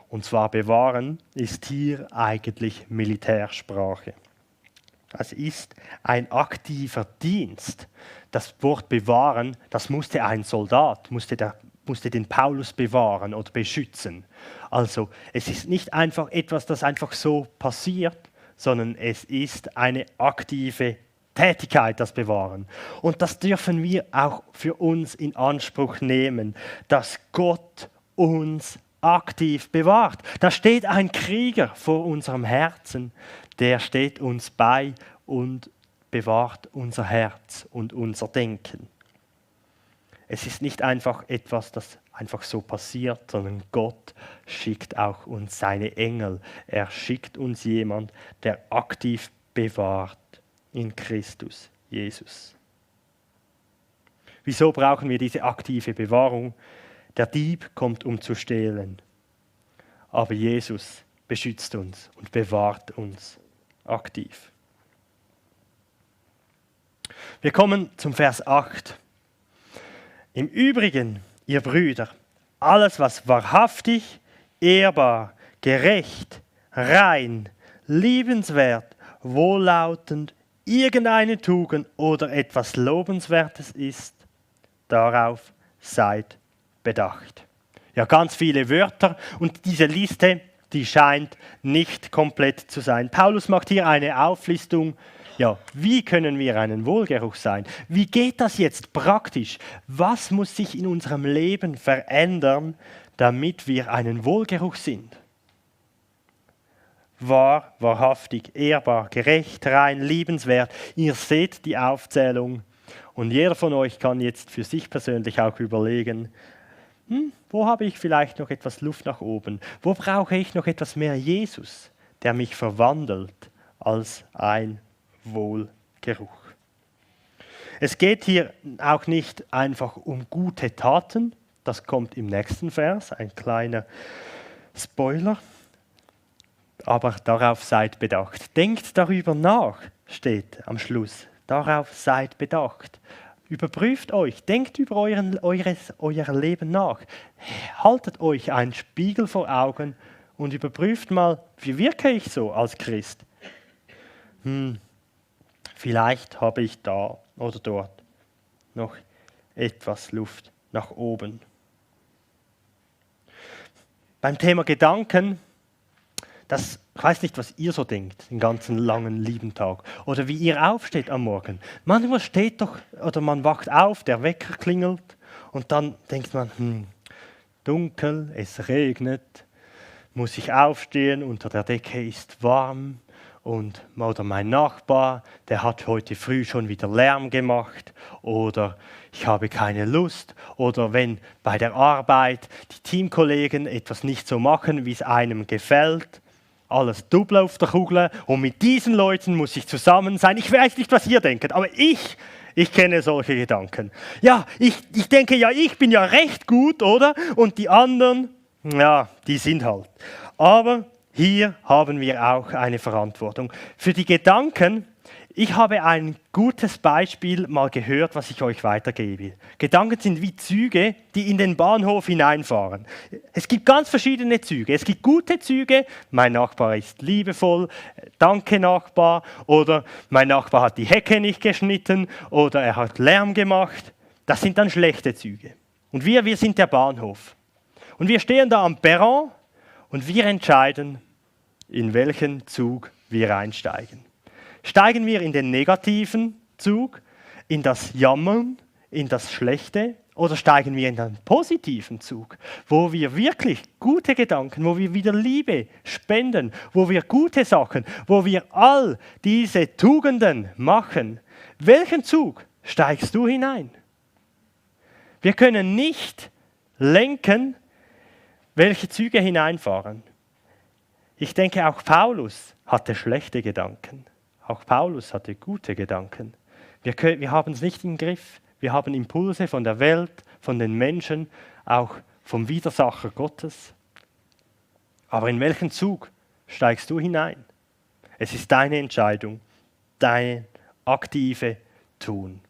Und zwar bewahren ist hier eigentlich Militärsprache. Es ist ein aktiver Dienst. Das Wort bewahren, das musste ein Soldat, musste den Paulus bewahren oder beschützen. Also es ist nicht einfach etwas, das einfach so passiert, sondern es ist eine aktive Tätigkeit, das Bewahren. Und das dürfen wir auch für uns in Anspruch nehmen, dass Gott uns aktiv bewahrt. Da steht ein Krieger vor unserem Herzen, der steht uns bei und bewahrt unser Herz und unser Denken. Es ist nicht einfach etwas, das einfach so passiert, sondern Gott schickt auch uns seine Engel. Er schickt uns jemand, der aktiv bewahrt in Christus Jesus. Wieso brauchen wir diese aktive Bewahrung? Der Dieb kommt, um zu stehlen. Aber Jesus beschützt uns und bewahrt uns aktiv. Wir kommen zum Vers 8. Im Übrigen, ihr Brüder, alles was wahrhaftig, ehrbar, gerecht, rein, liebenswert, wohllautend, irgendeine Tugend oder etwas Lobenswertes ist, darauf seid bedacht. Ja, ganz viele Wörter und diese Liste, die scheint nicht komplett zu sein. Paulus macht hier eine Auflistung. Ja, wie können wir einen Wohlgeruch sein? Wie geht das jetzt praktisch? Was muss sich in unserem Leben verändern, damit wir einen Wohlgeruch sind? Wahr, wahrhaftig, ehrbar, gerecht, rein, liebenswert. Ihr seht die Aufzählung und jeder von euch kann jetzt für sich persönlich auch überlegen, wo habe ich vielleicht noch etwas Luft nach oben? Wo brauche ich noch etwas mehr Jesus, der mich verwandelt als ein Wohlgeruch? Es geht hier auch nicht einfach um gute Taten, das kommt im nächsten Vers, ein kleiner Spoiler, aber darauf seid bedacht. Denkt darüber nach, steht am Schluss, darauf seid bedacht. Überprüft euch, denkt über euer Leben nach. Haltet euch einen Spiegel vor Augen und überprüft mal, wie wirke ich so als Christ? Vielleicht habe ich da oder dort noch etwas Luft nach oben. Beim Thema Gedanken, ich weiß nicht, was ihr so denkt, den ganzen langen, lieben Tag. Oder wie ihr aufsteht am Morgen. Manchmal steht doch, oder man wacht auf, der Wecker klingelt und dann denkt man, dunkel, es regnet, muss ich aufstehen, unter der Decke ist warm. Oder mein Nachbar, der hat heute früh schon wieder Lärm gemacht. Oder ich habe keine Lust. Oder wenn bei der Arbeit die Teamkollegen etwas nicht so machen, wie es einem gefällt. Alles Double auf der Kugel und mit diesen Leuten muss ich zusammen sein. Ich weiß nicht, was ihr denkt, aber ich kenne solche Gedanken. Ja, ich denke ja, ich bin ja recht gut, oder? Und die anderen, ja, die sind halt. Aber hier haben wir auch eine Verantwortung. Für die Gedanken, ich habe ein gutes Beispiel mal gehört, was ich euch weitergebe. Gedanken sind wie Züge, die in den Bahnhof hineinfahren. Es gibt ganz verschiedene Züge. Es gibt gute Züge, mein Nachbar ist liebevoll, danke Nachbar, oder mein Nachbar hat die Hecke nicht geschnitten, oder er hat Lärm gemacht. Das sind dann schlechte Züge. Und wir sind der Bahnhof. Und wir stehen da am Perron und wir entscheiden, in welchen Zug wir einsteigen. Steigen wir in den negativen Zug, in das Jammern, in das Schlechte, oder steigen wir in den positiven Zug, wo wir wirklich gute Gedanken, wo wir wieder Liebe spenden, wo wir gute Sachen, wo wir all diese Tugenden machen? Welchen Zug steigst du hinein? Wir können nicht lenken, welche Züge hineinfahren. Ich denke, auch Paulus hatte schlechte Gedanken. Auch Paulus hatte gute Gedanken. Wir haben es nicht im Griff. Wir haben Impulse von der Welt, von den Menschen, auch vom Widersacher Gottes. Aber in welchen Zug steigst du hinein? Es ist deine Entscheidung, dein aktive Tun.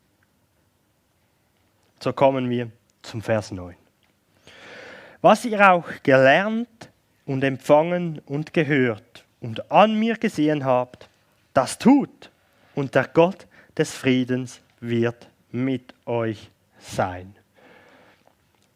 So kommen wir zum Vers 9. Was ihr auch gelernt und empfangen und gehört und an mir gesehen habt, das tut, und der Gott des Friedens wird mit euch sein.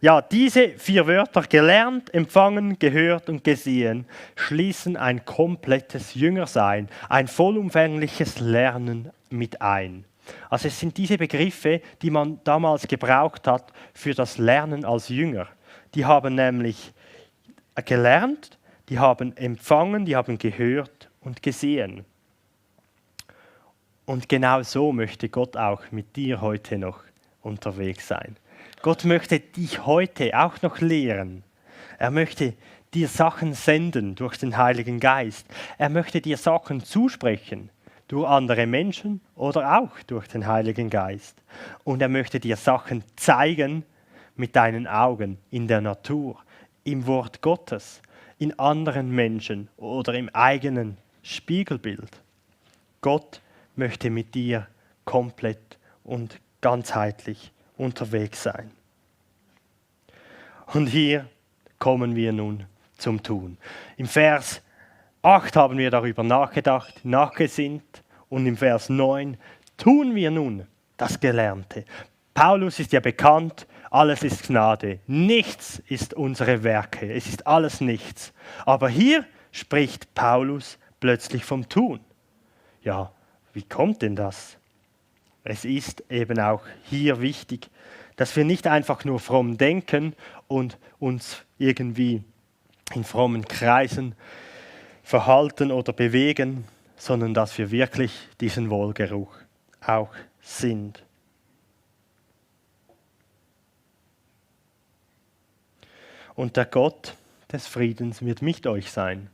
Ja, diese 4 Wörter, gelernt, empfangen, gehört und gesehen, schließen ein komplettes Jüngersein, ein vollumfängliches Lernen mit ein. Also es sind diese Begriffe, die man damals gebraucht hat für das Lernen als Jünger. Die haben nämlich gelernt, die haben empfangen, die haben gehört und gesehen. Und genau so möchte Gott auch mit dir heute noch unterwegs sein. Gott möchte dich heute auch noch lehren. Er möchte dir Sachen senden durch den Heiligen Geist. Er möchte dir Sachen zusprechen durch andere Menschen oder auch durch den Heiligen Geist. Und er möchte dir Sachen zeigen mit deinen Augen in der Natur, im Wort Gottes, in anderen Menschen oder im eigenen Spiegelbild. Gott möchte mit dir komplett und ganzheitlich unterwegs sein. Und hier kommen wir nun zum Tun. Im Vers 8 haben wir darüber nachgedacht, nachgesinnt, und im Vers 9 tun wir nun das Gelernte. Paulus ist ja bekannt, alles ist Gnade. Nichts ist unsere Werke. Es ist alles nichts. Aber hier spricht Paulus plötzlich vom Tun. Ja, wie kommt denn das? Es ist eben auch hier wichtig, dass wir nicht einfach nur fromm denken und uns irgendwie in frommen Kreisen verhalten oder bewegen, sondern dass wir wirklich diesen Wohlgeruch auch sind. Und der Gott des Friedens wird mit euch sein.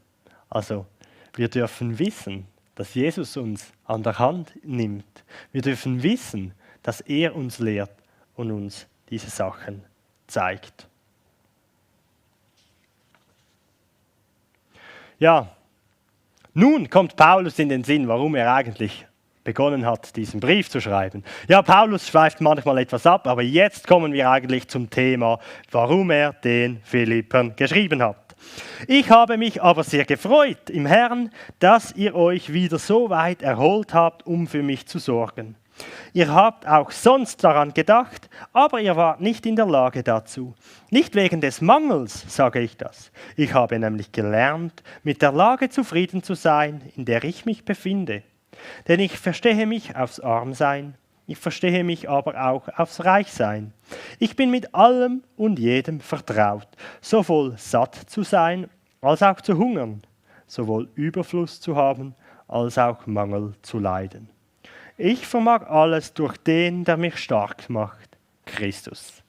Also wir dürfen wissen, dass Jesus uns an der Hand nimmt. Wir dürfen wissen, dass er uns lehrt und uns diese Sachen zeigt. Ja, nun kommt Paulus in den Sinn, warum er eigentlich begonnen hat, diesen Brief zu schreiben. Ja, Paulus schweift manchmal etwas ab, aber jetzt kommen wir eigentlich zum Thema, warum er den Philippern geschrieben hat. Ich habe mich aber sehr gefreut im Herrn, dass ihr euch wieder so weit erholt habt, um für mich zu sorgen. Ihr habt auch sonst daran gedacht, aber ihr wart nicht in der Lage dazu. Nicht wegen des Mangels sage ich das. Ich habe nämlich gelernt, mit der Lage zufrieden zu sein, in der ich mich befinde. Denn ich verstehe mich aufs Armsein, ich verstehe mich aber auch aufs Reichsein. Ich bin mit allem und jedem vertraut, sowohl satt zu sein, als auch zu hungern, sowohl Überfluss zu haben, als auch Mangel zu leiden. Ich vermag alles durch den, der mich stark macht, Christus.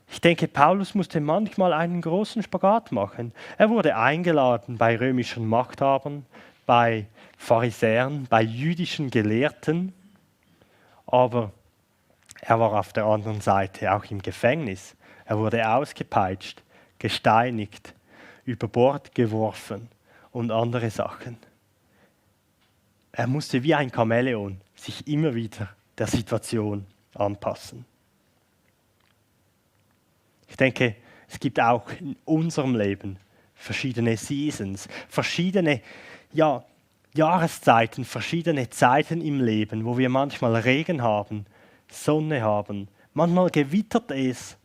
Ich denke, Paulus musste manchmal einen großen Spagat machen. Er wurde eingeladen bei römischen Machthabern, bei Pharisäern, bei jüdischen Gelehrten, aber er war auf der anderen Seite auch im Gefängnis. Er wurde ausgepeitscht, gesteinigt, über Bord geworfen und andere Sachen. Er musste wie ein Chamäleon sich immer wieder der Situation anpassen. Ich denke, es gibt auch in unserem Leben verschiedene Seasons, verschiedene Jahreszeiten, verschiedene Zeiten im Leben, wo wir manchmal Regen haben, Sonne haben, manchmal gewittert es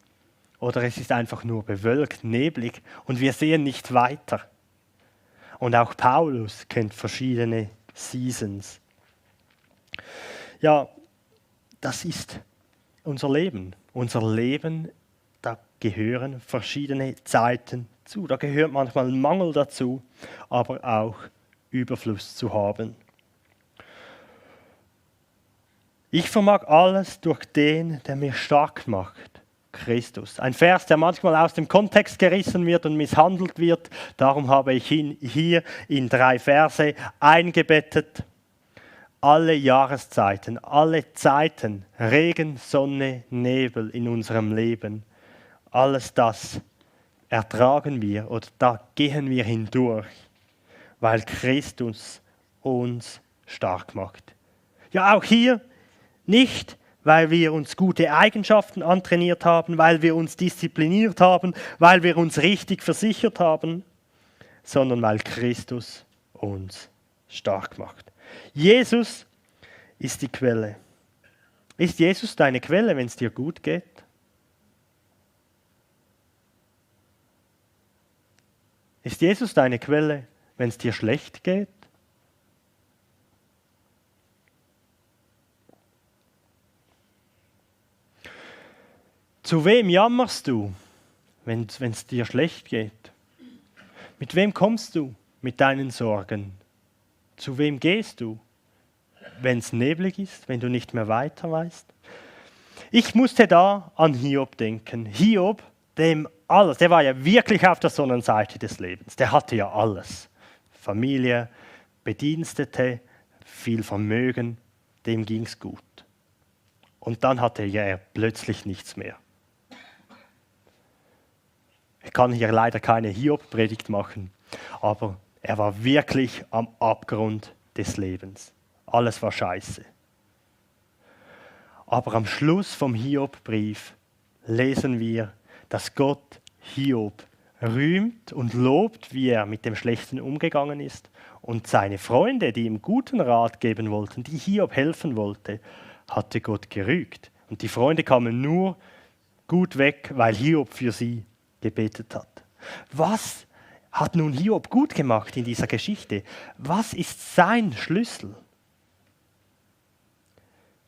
oder es ist einfach nur bewölkt, neblig und wir sehen nicht weiter. Und auch Paulus kennt verschiedene Seasons. Ja, das ist unser Leben. Unser Leben, da gehören verschiedene Zeiten zu. Da gehört manchmal Mangel dazu, aber auch Überfluss zu haben. Ich vermag alles durch den, der mich stark macht, Christus. Ein Vers, der manchmal aus dem Kontext gerissen wird und misshandelt wird. Darum habe ich ihn hier in 3 Verse eingebettet. Alle Jahreszeiten, alle Zeiten, Regen, Sonne, Nebel in unserem Leben, alles das ertragen wir oder da gehen wir hindurch, weil Christus uns stark macht. Ja, auch hier nicht, weil wir uns gute Eigenschaften antrainiert haben, weil wir uns diszipliniert haben, weil wir uns richtig versichert haben, sondern weil Christus uns stark macht. Jesus ist die Quelle. Ist Jesus deine Quelle, wenn es dir gut geht? Ist Jesus deine Quelle, wenn es dir schlecht geht? Zu wem jammerst du, wenn es dir schlecht geht? Mit wem kommst du mit deinen Sorgen? Zu wem gehst du, wenn es neblig ist, wenn du nicht mehr weiter weißt? Ich musste da an Hiob denken. Hiob, dem alles, der war ja wirklich auf der Sonnenseite des Lebens. Der hatte ja alles. Familie, Bedienstete, viel Vermögen, dem ging es gut. Und dann hatte er plötzlich nichts mehr. Ich kann hier leider keine Hiob-Predigt machen, aber er war wirklich am Abgrund des Lebens. Alles war scheiße. Aber am Schluss vom Hiob-Brief lesen wir, dass Gott Hiob rühmt und lobt, wie er mit dem Schlechten umgegangen ist. Und seine Freunde, die ihm guten Rat geben wollten, die Hiob helfen wollten, hatte Gott gerügt, Und die Freunde kamen nur gut weg, weil Hiob für sie gebetet hat. Was hat nun Hiob gut gemacht in dieser Geschichte? Was ist sein Schlüssel?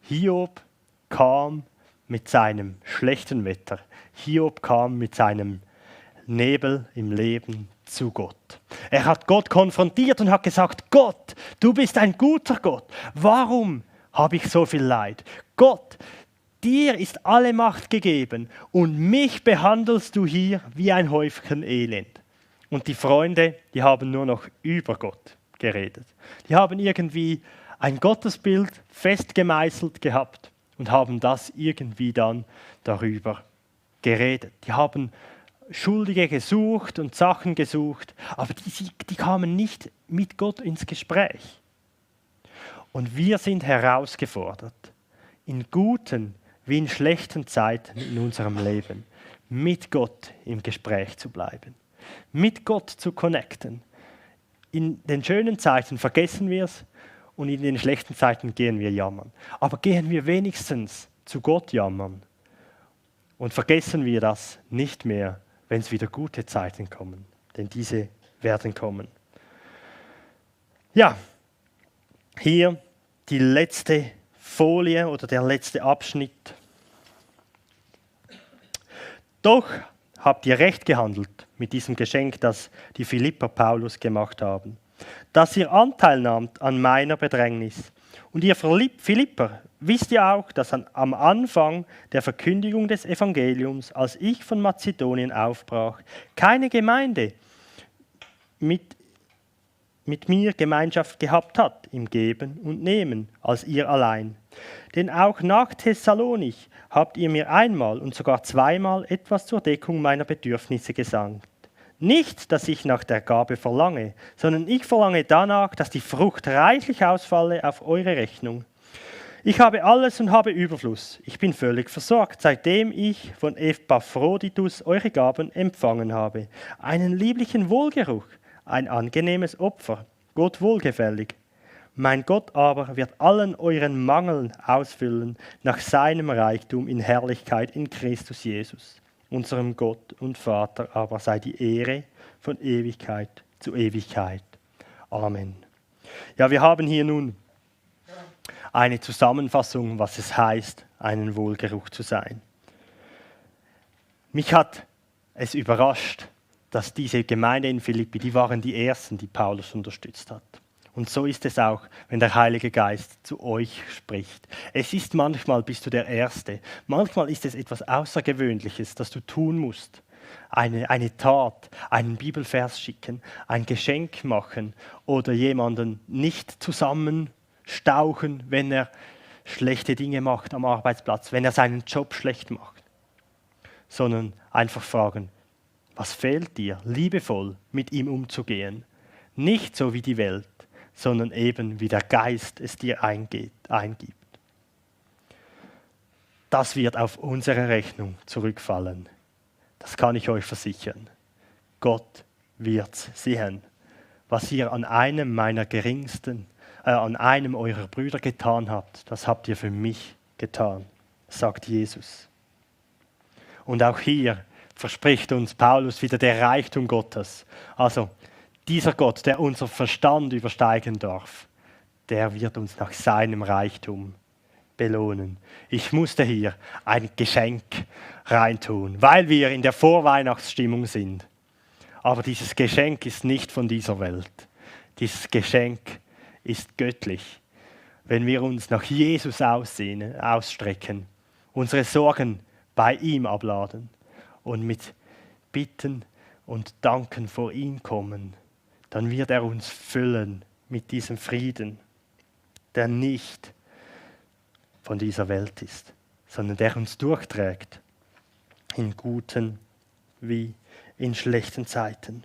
Hiob kam mit seinem schlechten Wetter. Hiob kam mit seinem Nebel im Leben zu Gott. Er hat Gott konfrontiert und hat gesagt, Gott, du bist ein guter Gott. Warum habe ich so viel Leid? Gott, dir ist alle Macht gegeben und mich behandelst du hier wie ein Häufchen Elend. Und die Freunde, die haben nur noch über Gott geredet. Die haben irgendwie ein Gottesbild fest gemeißelt gehabt und haben das irgendwie dann darüber geredet. Die haben Schuldige gesucht und Sachen gesucht, aber die kamen nicht mit Gott ins Gespräch. Und wir sind herausgefordert, in guten wie in schlechten Zeiten in unserem Leben mit Gott im Gespräch zu bleiben, mit Gott zu connecten. In den schönen Zeiten vergessen wir es und in den schlechten Zeiten gehen wir jammern. Aber gehen wir wenigstens zu Gott jammern und vergessen wir das nicht mehr, wenn es wieder gute Zeiten kommen, denn diese werden kommen. Ja, hier die letzte Folie oder der letzte Abschnitt. Doch habt ihr recht gehandelt mit diesem Geschenk, das die Philipper Paulus gemacht haben, dass ihr Anteil nahmt an meiner Bedrängnis. Und ihr Philipper, wisst ihr auch, dass am Anfang der Verkündigung des Evangeliums, als ich von Mazedonien aufbrach, keine Gemeinde mit mir Gemeinschaft gehabt hat im Geben und Nehmen, als ihr allein. Denn auch nach Thessalonich habt ihr mir einmal und sogar zweimal etwas zur Deckung meiner Bedürfnisse gesandt. Nicht, dass ich nach der Gabe verlange, sondern ich verlange danach, dass die Frucht reichlich ausfalle auf eure Rechnung. Ich habe alles und habe Überfluss. Ich bin völlig versorgt, seitdem ich von Epaphroditus eure Gaben empfangen habe. Einen lieblichen Wohlgeruch, ein angenehmes Opfer, Gott wohlgefällig. Mein Gott aber wird allen euren Mangeln ausfüllen nach seinem Reichtum in Herrlichkeit in Christus Jesus. Unserem Gott und Vater aber sei die Ehre von Ewigkeit zu Ewigkeit. Amen. Ja, wir haben hier nun eine Zusammenfassung, was es heißt, einen Wohlgeruch zu sein. Mich hat es überrascht, dass diese Gemeinde in Philippi, die waren die Ersten, die Paulus unterstützt hat. Und so ist es auch, wenn der Heilige Geist zu euch spricht. Es ist manchmal, bist du der Erste. Manchmal ist es etwas Außergewöhnliches, das du tun musst. Eine Tat, einen Bibelvers schicken, ein Geschenk machen oder jemanden nicht zusammenstauchen, wenn er schlechte Dinge macht am Arbeitsplatz, wenn er seinen Job schlecht macht. Sondern einfach fragen, was fehlt dir, liebevoll mit ihm umzugehen. Nicht so wie die Welt, sondern eben wie der Geist es dir eingibt. Das wird auf unsere Rechnung zurückfallen. Das kann ich euch versichern. Gott wird sehen, was ihr an einem meiner geringsten, an einem eurer Brüder getan habt. Das habt ihr für mich getan, sagt Jesus. Und auch hier verspricht uns Paulus wieder der Reichtum Gottes. Also dieser Gott, der unser Verstand übersteigen darf, der wird uns nach seinem Reichtum belohnen. Ich musste hier ein Geschenk reintun, weil wir in der Vorweihnachtsstimmung sind. Aber dieses Geschenk ist nicht von dieser Welt. Dieses Geschenk ist göttlich. Wenn wir uns nach Jesus ausstrecken, unsere Sorgen bei ihm abladen und mit Bitten und Danken vor ihn kommen, dann wird er uns füllen mit diesem Frieden, der nicht von dieser Welt ist, sondern der uns durchträgt in guten wie in schlechten Zeiten.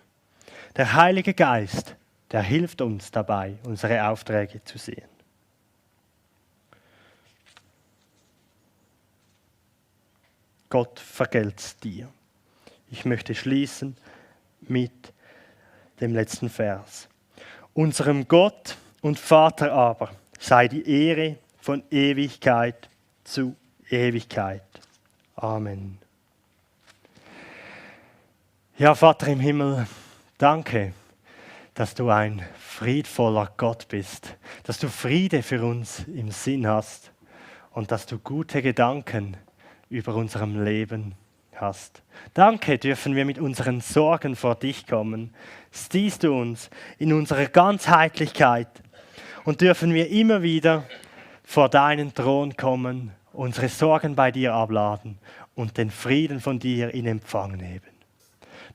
Der Heilige Geist, der hilft uns dabei, unsere Aufträge zu sehen. Gott vergelt's dir. Ich möchte schließen mit dem letzten Vers. Unserem Gott und Vater aber sei die Ehre von Ewigkeit zu Ewigkeit. Amen. Ja, Vater im Himmel, danke, dass du ein friedvoller Gott bist, dass du Friede für uns im Sinn hast und dass du gute Gedanken über unserem Leben hast. Danke, dürfen wir mit unseren Sorgen vor dich kommen. Siehst du uns in unserer Ganzheitlichkeit und dürfen wir immer wieder vor deinen Thron kommen, unsere Sorgen bei dir abladen und den Frieden von dir in Empfang nehmen.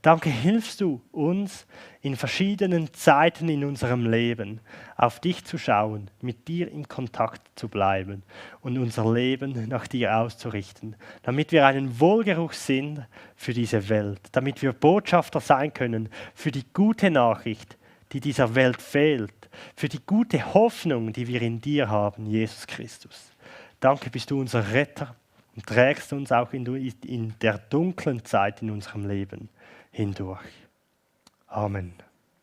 Danke, hilfst du uns in verschiedenen Zeiten in unserem Leben auf dich zu schauen, mit dir in Kontakt zu bleiben und unser Leben nach dir auszurichten, damit wir einen Wohlgeruch sind für diese Welt, damit wir Botschafter sein können für die gute Nachricht, die dieser Welt fehlt, für die gute Hoffnung, die wir in dir haben, Jesus Christus. Danke, bist du unser Retter und trägst uns auch in der dunklen Zeit in unserem Leben hindurch. Amen.